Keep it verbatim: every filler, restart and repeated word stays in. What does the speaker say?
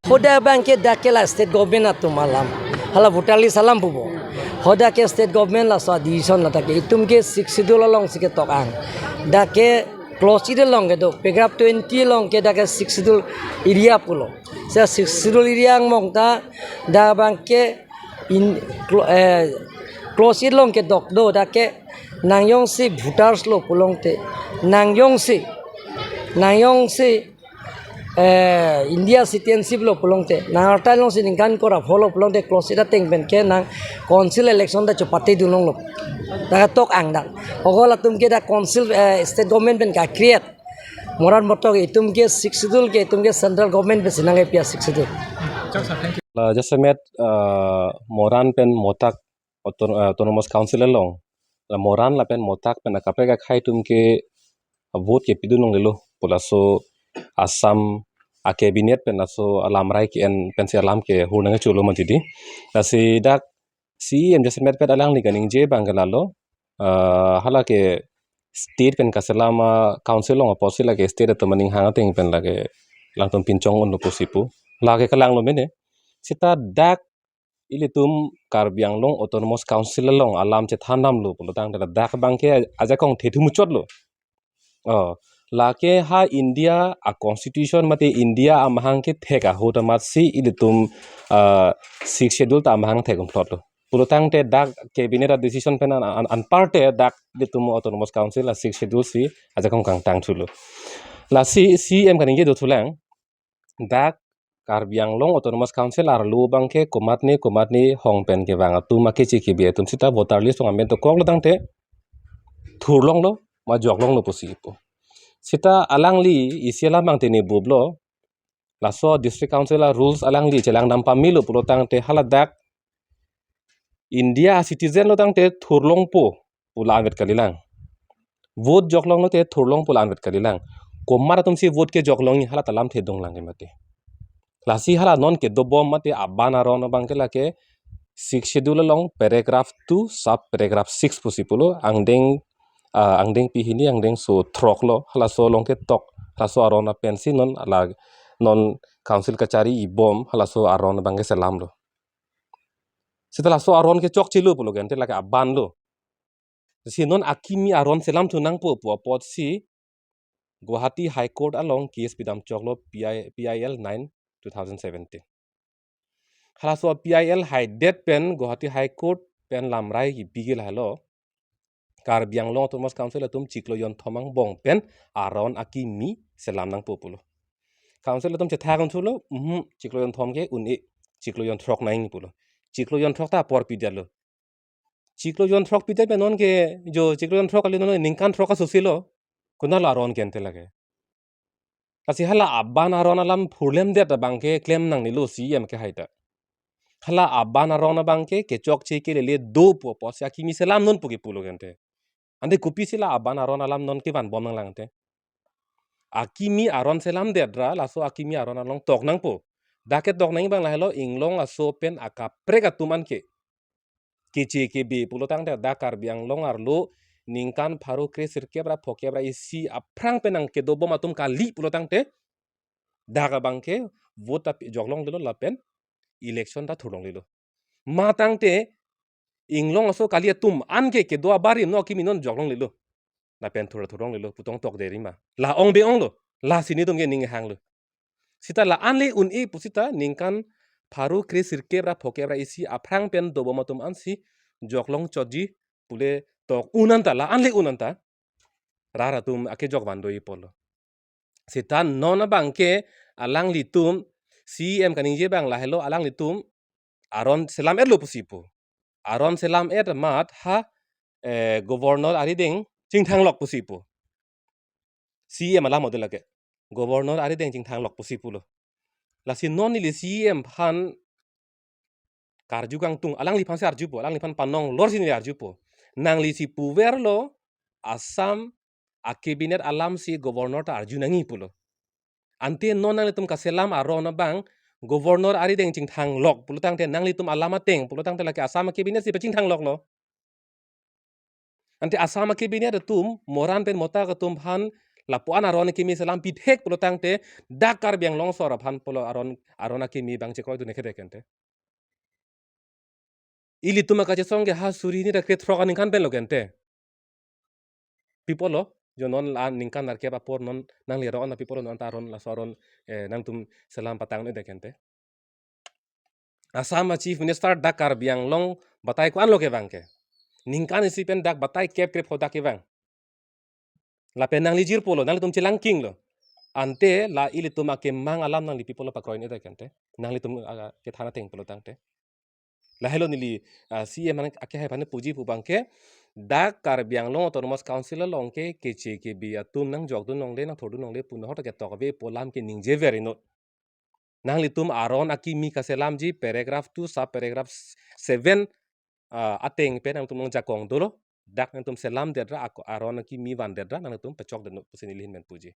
Hodak abangke dak ke la state government atum alam. Hala voter list alam pupo. Hodak ke state government laso decision la dak ke itum ke Sixth Schedule alongsi ketok-ang. Dak ke clause eight along kedo, paragraph twenty along ke dak ke Sixth Schedule area pulo. Seta Sixth Schedule area angbong ta dak abangke in, clo-, eh, clause eight along kedok do dak ke nang jongsi voters lo pulote, nang jongsi, nang jongsi eh, India citizenship lo pulote, nang arta alongsi ningkan kora pho lo pulote, clause eight ateng pen ke nang council election ta chepatedun longlo. Dak ketok-ang dak. Ogo latum ke dak council, eh, state government pen ka-create. Moran motok itum ke Sixth Schedule ke itum ke central government pensi nangkepi a-Sixth Schedule. La jasemet, eh, Moran pen Motak auto-, eh, Autonomous Council along, la Moran lapen Motak pen akaprek akhei atum ke vote kepidun longlelo pu laso Assam a-cabinet pen laso alamrai ke-en pensi alam kehur nangcholo mati di. Lasi dak C E M jasemet pen alangli kaningje abangke lalo, eh, hala ke state pen kaselam a-council along apotsi lake state atum aning hang ateng pen lake alangtum pinchong unlo pusi pu. Lake kalanglo mene. Seta dak ilitum Karbi Anglong Autonomous Council along alam chethandamlo pulotangte dak abangke ajakong thethu muchotlo. Oh, lake ha India a-constitution mate India amahang kethek ahut amatsi ilitum, ah, Sixth Schedule ta amahang thek-un phlotlo. Pulotangte dak cabinet a-decision pen an, an, anparte dak ilitum Autonomous Council a-Sixth Schedule si ajakong kangtang thulo. Lasi C E M kaningje dothulang, dak Karbi Anglong Autonomous Council arlo abangke komatne komatne hong pen kevang atum akeche kebe atum seta voter list along amen dokoklo tangte thurlonglo ma joklonglo pusi pu. Seta alangli isi alam abang tene bublo, laso District Council a-rules alangli chelangdam pamelo pulotangte hala dak India a-citizen lo tangte thurlongpo pu la-anvet kalilang. Vote joklonglo te thurlongpo la-anvet kalilang. Komat atumsi vote kejoklong hala ta lamthe donglang ke mati. Lasi hala non kedobom mati aban aron abangke lake Sixth Schedule along paragraph two sub paragraph six pusi pulo angdeng, ah, angdengpi hini angdengso throklo halaso along ketok halaso aron apensi non ala non council kachari ibom halaso aron abangke selamlo. Seta laso aron kechokchelo pulo gente lake abanlo. Si non akimi aron selamthu nangpo pu apotsi Guwahati High Court along case pidamchoklo P I, P I L nine two thousand seventeen. Halaso P I L haidet pen Guwahati High Court pen lamrai kipi ke lahelo. Karbi Anglong Autonomous Council atum chiklo jonthom angbong pen aron akimi selam nangpo pulo. Council atum chethak-un thulo, mhm, chiklo jonthom ke un-e, chiklo jonthrok nangji pulo. Chiklo jonthrok ta apor pidetlo. Chiklo jonthrok pidet pen non ke jo chiklo jonthrok kali non ningkan throk asosilo. Konatlo aron ke ante lake. Lasi hala aban aron alam phurlemdet abangke klem nangnelo C E M ke haita. Hala aban aron abangke kechokche kelele do pu apotsi akimi selam non pu kipulo gente. Ante kopisi la aban aron alam non kevanbom nanglang ante. Akimi aron selamdet ra laso akimi aron along tok nangpo. Dak ketok nangji abang lahelo inglong aso pen akaprek atum anke keche kebe pulotangte dak Karbi Anglong arlo ningkan pharo kre sirkep ra phokep ra isi aphrang pen nangkedobom atum kali pulotangte dak abangke vote ta pi-, joklonglelo lapen election ta thurlonglelo. Matangte inglong aso kali atum anke kedo abarim no akimi non joklonglelo. Lapen thur thurlonglelo pu tong tokde rima. La ong be-onglo. Lasi netum ke ning hanglo. Seta la-an le un-e pusita ningkan pharo kre sirkep ra phokep ra isi aphrang pen dobom atum ansi joklong chotji pule tok un anta la-an le un anta. Rat atum akejok van do-i pulo. Seta non abangke alanglitum C E M kaningje abang lahelo alanglitum aron selam-etlo pusi pu. Aron selam-et amat ha, eh, governor arideng chingthanglok pusi pu. C E M alam model lake. Governor arideng chingthanglok pusi pulo. Lasi non neli C E M aphan karju kangtung, alangliphansi arjupo, alangliphan panong lorsi neli arjupo. Nanglisi puverlo Assam a-cabinet alamsi governor ta arju nangji pulo. Ante non nanglitum kaselam aron abang governor arideng chingthanglok pulotangte nanglitum alam ateng pulotangte lake Assam a-cabinet si pachingthangloklo. Ante Assam a-cabinet atum Moran pen Motak atum aphan Lapu-an aron akimi selam pithek pulo tangte, dak Karbi Anglong asor aphan pulo aron, aron akimi abang chekroidun ke de kente. Ilitum akachesong ke ha suri hini ra krethrok aningkan pen lo kente. Pi apotlo, jo non la ningkan nerkep apor non nangli ro-an pi apotlo non ta aron laso aron, eh, nangtum selam patang ne de kente. Assam a Chief Minister dak Karbi Anglong batai ko-an lo kevang ke. Ningkan isi pen dak batai kep krepho dak kevang. Lapen nangli jirpo lo, nanglitum chelangking lo. Ante la ilitum akemang alam nangli pi apotlo pakroi ne de kente. Nanglitum, ah, kethan ateng pulo tangte. Lahelo neli, ah, C E M an akehai aphan puji pu abang ke, dak Karbi Anglong Autonomous Council along ke keche kebi atum nangjokdun longle, nangthordun longle pu nohor ta ketok ave pu alam ke ningje ver inut. Nanglitum aron akimi kaselamji paragraph two sub paragraph seven, ah, ateng pen nangtum nangjakong dolo. Dak nangtum selamdet ra ako aron akimi vandet ra nangtum pachokdet inut pusi neli ahin pen puji.